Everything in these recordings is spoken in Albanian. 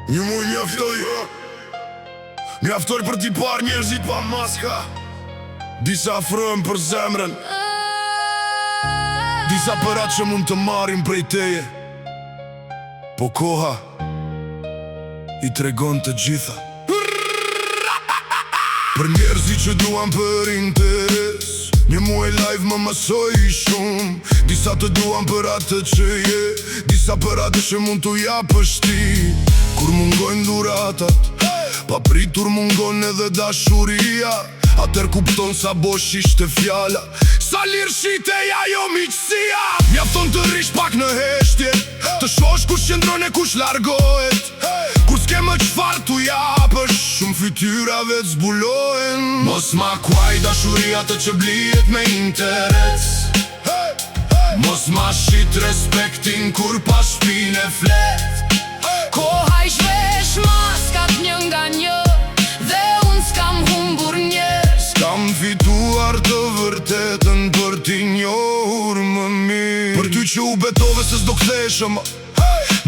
Një muj mjaftoi. Mjaftoi për t'i parë njerëzit pa maska. Disa afrohen për zemrën, disa për atë që mund të marrin prej teje. Po koha i tregon të gjitha. Për njerëzit që duan për interes, një muaj live më mësoi shumë. Disa të duan për atë që je, disa për atë që mund t'u japësh ti. Kur mungojnë dhuratat, pa pritur mungon edhe dashuria. Atëherë kupton sa bosh ishte fjala, sa lirë shitej ajo miqësia. Mjafton të rrish pak në heshtje, të shohësh kush qëndron e kush largohet. Kur s'ke më çfarë t'u japësh, shumë fytyra vetë zbulohen. Mos ma quaj dashuri atë që blihet me interes. Mos ma shit respektin kur pa shpine flet. Koha i zhvesh maskat një nga një dhe unë s'kam humbur njerëz. Kam fituar të vërtetën për t'i njohur më mirë. Për ty që u betove se s'do kthehesh më,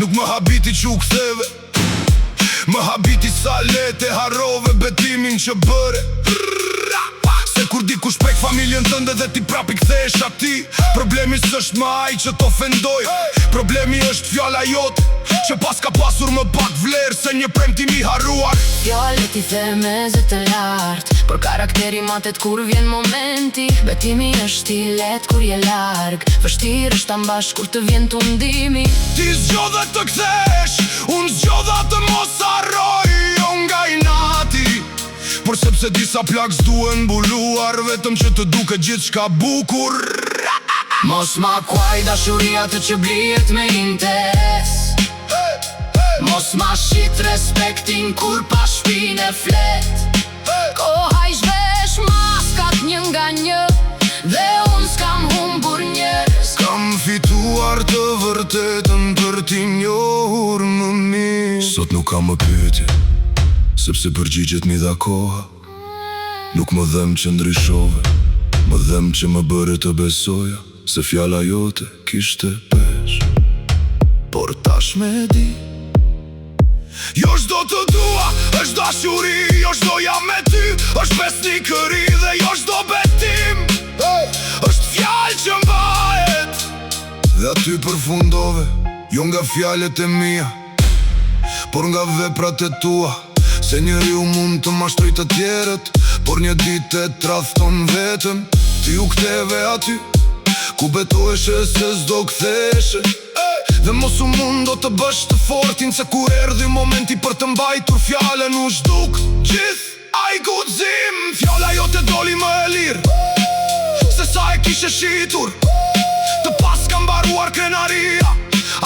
nuk më habiti që u ktheve. Më habiti sa lehtë e harrove betimin që bëre. Se kur dikush prek familjen tënde dhe ti prap i kthehesh atij, problemi s'është më ai që të ofendoi. Problemi është fjala jote, që paska pasur më pak vlerë se një premtim i harruar. Fjalët i the me zë të lartë, por karakteri matet kur vjen momenti. Betimi është i lehtë kur je larg, vështirë është ta mbash kur të vjen tundimi. Ti zgjodhe të kthehesh, unë zgjodha të mos harroj, jo nga inati, por sepse disa plagë s'duhen mbuluar, vetëm që të duket gjithçka bukur. Mos ma quaj dashuri atë që blihet me interes. Mos ma shit respektin kur pa shpine flet. Koha i zhvesh maskat një nga një dhe unë s'kam humbur njerëz. Kam fituar të vërtetën për t'i njohur më mirë. Sot nuk kam më pyetje, sepse përgjigjet m'i dha koha. Nuk më dhem që ndryshove, më dhem që më bëre të besoja se fjala jote kishte peshë. Por tashmë e di, jo çdo të dua është dashuri, jo çdo jam me ty është besnikëri dhe jo çdo betim është fjalë që mbahet. Dhe aty përfundove, jo nga fjalët e mia, por nga veprat e tua. Se njeriu mund të mashtroj të tjerët, por një ditë e tradhton veten. Ti u ktheve aty, ku betoheshe se s'do ktheheshe. Dhe mos u mundo të bësh të fortin, se kur erdhi momenti për të mbajtur fjalën u zhduk gjithë ai guxim. Fjala jote doli më e lirë se sa e kishe shitur. Të paska mbaruar krenaria,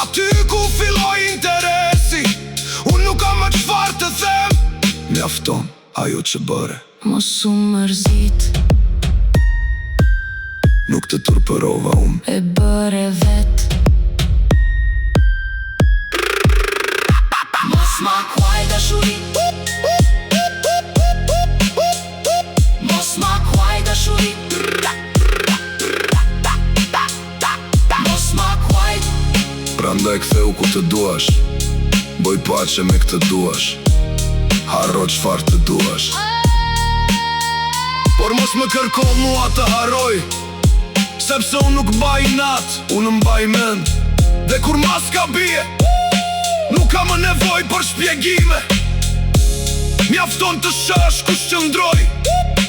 aty ku filloi interesi. Unë nuk kam më çfarë të them, mjafton ajo që bëre. Mos u mërzit, Nuk të turpërova unë. e bëre vet. Mos ma quaj dashuri, mos ma quaj dashuri, mos ma quaj. Prandaj ktheu ku të duash, bëj paqe me këtë duash, harro çfarë të duash. Por mos më kërko mua të harroj, sepse unë nuk mbaj inat, unë mbaj mend. Dhe kur maska bie, nuk kam më nevojë për shpjegime. Mjafton të shohësh kush qëndroi,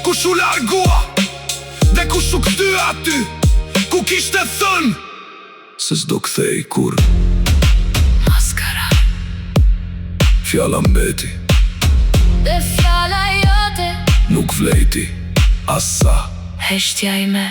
kush u largua dhe kush u kthye aty ku kishte thënë se s'do kthehej kurrë. Maskara Fjala mbeti, dhe fjala jote nuk vlejti as sa heshtja ime.